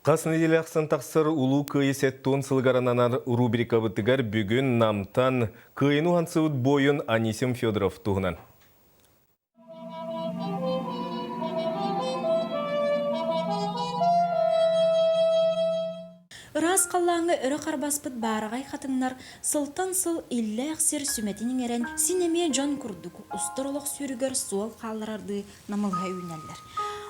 Хас нэдиэлэ ахсын тахсар Улуу Кыайыы сэттион сылыгар ананар рубрикабытыгар бүгүн Намтан Кыайыны уһансыбыт буойун Анисим Федоров туһунан. Ыраас халлааҥҥа өрө харбаспыт баараҕай хатыҥнар сылтан сыл иллээх сир сүмэтин иҥэрэн, син эмиэ дьон курдук устар олох сүүрүгэр суол хаалларардыы намылыһа үүнэллэр.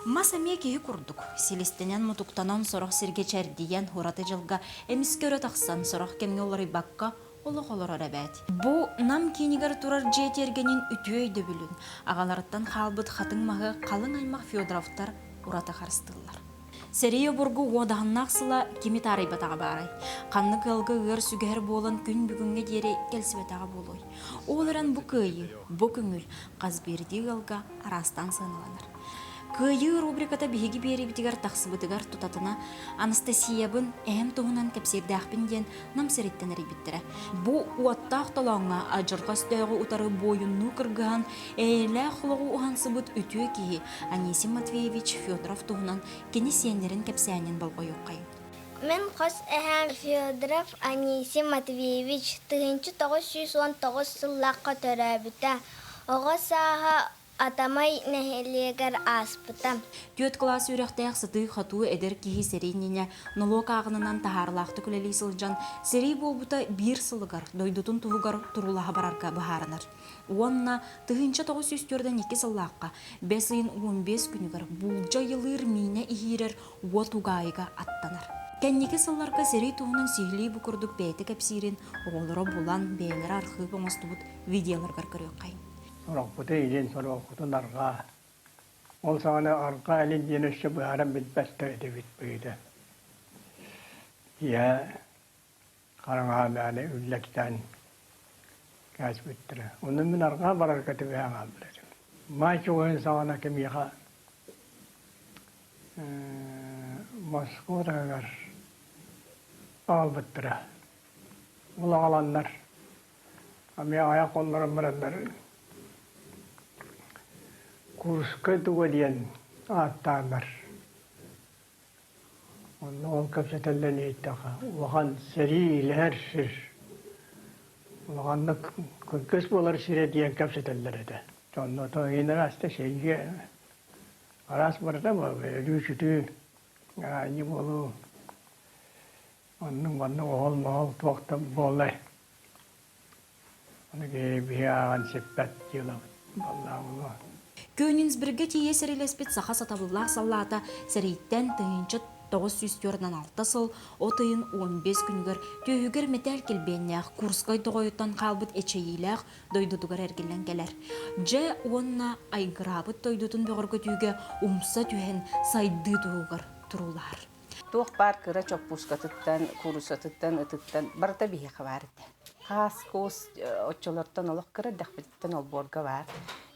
Мас эмиэ киһи курдук, силистэнэн-мутуктанан сорох сиргэ чэрдийэн, ураты дьылга эмискэ өрө тахсан, сорох кэмҥэ уларыйбакка олох олорор эбээт. Бу Нам киинигэр турар дьиэ тиэргэнин үтүө өйдөбүлүн, аҕаларыттан хаалбыт хатыҥ маһы халыҥ аймах Федоровтар ураты харыстыыллар. Сэрии обургу уодаһыннаах сыла кими таарыйбатаҕа баарай? Ханнык ыалга ыар сүгэһэр буолан күн бүгүҥҥэ диэри кэлсибэтэҕэ буолуой? Ол эрэн бу кыайыы, бу көҥүл хас биирдии ыалга араастаан сыаналанар. Кыайыы рубриката биһиги биэриибитигэр тахсыбытыгар тутатына Анастасиябын эһэм туһунан кэпсиирдээхпин диэн Нам сириттэн эрийбиттэрэ. Бу уоттаах толооҥҥо адьырҕа өстөөҕү утары буойуннуу кыргыһан, эйэлээх олоҕу уһансыбыт үтүө киһи Анисим Матвеевич Федоров туһунан кини сиэннэрин кэпсээнин болҕойуоххайыҥ. Мин хос эһээм Федоров Анисим Матвеевич 1919 сыллаахха төрөөбүтэ. Оҕо сааһа Атамай нэһилиэгэр ааспыта. Түөрт кылаас үөрэхтээх сытыы-хотуу эдэр киһи сэрии иннинэ нолуок ааҕынынан таһаарылаахтык үлэлии сылдьан, сэрии буолбута биир сылыгар дойдутун туһугар туруулаһа барарга быһаарынар. Уонна 1942 сыллаахха бэс ыйын 15 күнүгэр буулдьа ыйылыыр миинэ иһиирэр уот угаайыга аттанар. Кэнники сылларга сэрии туһунан сиһилии бу курдук бэйэтэ кэпсиирин оҕолоро булан, бэйэлэрэ архыып оҥостубут видеоларыгар көрүөххэйиҥ. Сорохпутун илин, сорохпутун арҕаа. Ол саҕана арҕаа илин диэн өссө быһааран билбэттэр этибит быһыыта. Киэһэ хараҥаҕа мээнэ үллэктээн кээспиттэрэ. Онно мин арҕаа барарга түбэһэн хаалбыт этим. Маай чугаһын саҕана кимиэхэ Москва таһыгар аҕалбыттара. Ол аҕаланнар Эмиэ айах хоннорон бараннар Курскай туга диэн ааттааннар. Онно ол кэпсэтэллэн иһиттэххэ улахан сэриилэһэр сир, улаханнык кыргыс буолар сирэ диэн кэпсэтэллэр этэ. Онно тоҥинар аста сэриигэ араас барыта өлүү-сүтүү, аанньы буолуу Оннук-маннык оһол-моһол туох да буоллай. Ону киһи биһи ааҕан сиппэт дьыалабыт буоллаҕа буолуо. Кёнигсбергэ тиийэ сэриилэспит саха сатабыллаах саллаата сэрииттэн 1946 сыл от ыйын 15 күнүгэр түөһүгэр мэтээл килбиэннээх Курскай тоҕойуттан хаалбыт эчэйиилээх дойдутугар эргиллэн кэлэр. Дьэ уонна айгыраабыт дойдутун бөҕөргөтүүгэ умса түһэн сайдыы туһугар туруулаһар. Туох баар кыра чоппуускатыттан, кууруссатыттан, ытыттан барыта биһиэхэ баар этэ. Хаас-куус оччолортон олох кыра эрдэхпититтэн олбуорга баар.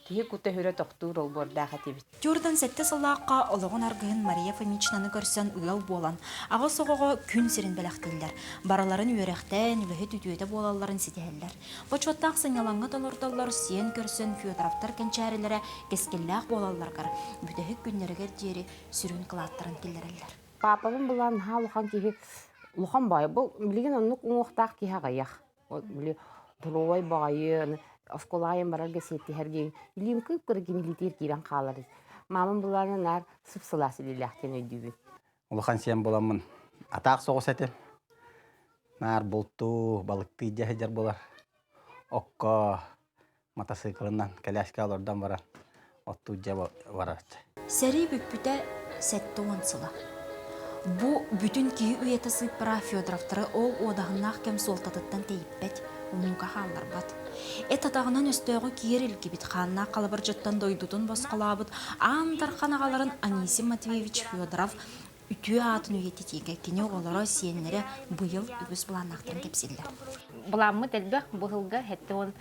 Киһи кута-сүрэ тохтуур олбуордаах этибит. Тюртан сэттэ сыллаахха олоҕун аргыһын Мария Фомичнаны көрсөн ыал буолан, аҕыс оҕоҕо күн сирин бэлэхтииллэр. Барыларын үөрэхтээн, үлэһит үтүөтэ буолалларын ситиһэллэр. Бочуоттаах сынньалаҥҥа толордоллор сиэн көрсөн Федоровтар кэнчээрилэрэ кэскиллээх буолалларыгар бүтэһик күннэригэр диэри сүрүн кылааттарын киллэрэллэр. Паапабын булан наһаа улахан киһи улахан баҕайы бу билигин оннук уҥуохтаах киһи аҕыйах. Били доруобай баҕайы оскуолаайын барарга сиэттиһэргэ илиим кып-кыра кимилиитигэр киирэн хаалар. Маамам булаана наар сып-сылаас илиилээх диэн өйдүүбүн. Улахан сиэн буламмын атаах соҕус этим. Наар бултуу, балыктыы дьэ сылдьар буолар. Окко матасыыкылынан кэлээскэ олордон баран оттуу дьэ барар. Сэрии бүппүтэ 70 сыла. Бу бүтүн киһи үйэтэ сыыппара Федоровтары ол уодаһыннаах кэм суолтатыттан тэйиппэт, умнууга хаалларбат. Эт атаҕынан өстөөҕү киэр илгибит хааннаах халабырдьыттан дойдутун босхолообут аан дархан аҕаларын Анисим Матвеевич Федоров үтүө аатын үйэтитиигэ кини оҕолоро, сиэннэрэ быйыл үгүс былааннаахтарын кэпсииллэр. Былааммыт элбэх бу сылга 70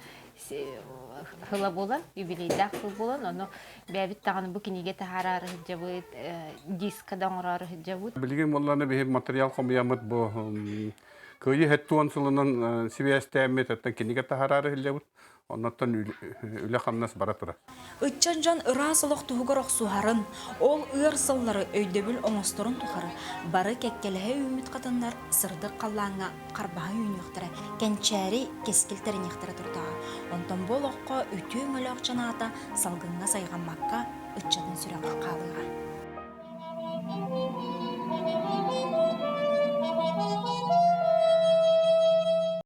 сыла буолан, юбилейдаах сыл буолан, ону бэйэбит даҕаны бу кинигэ таһаараары сылдьабыт, диска да оҥороору сылдьабыт. Билигин буоллаҕына биһи материал хомуйаммыт бу Кыайыы 70 сылынан сибээстээммит, оттон кинигэ таһаараары сылдьабыт. Оннуттан үлэ-хамнас бара турар. Ыччат дьон ыраас олох туһугар охсуһарын, ол ыар сыллары өйдөбүл оҥосторун тухары бары кэккэлэһэ үүммүт хатыннар сырдык халлааҥҥа харбаһа үүнүөхтэрэ, кэнчээри кэскил тэриниэхтэрэ турдаҕа. Онтон бу олоххо үтүө өҥөлөөх дьон аата салгыҥҥа сайҕаммакка ыччатын сүрэҕэр хаалыаҕа.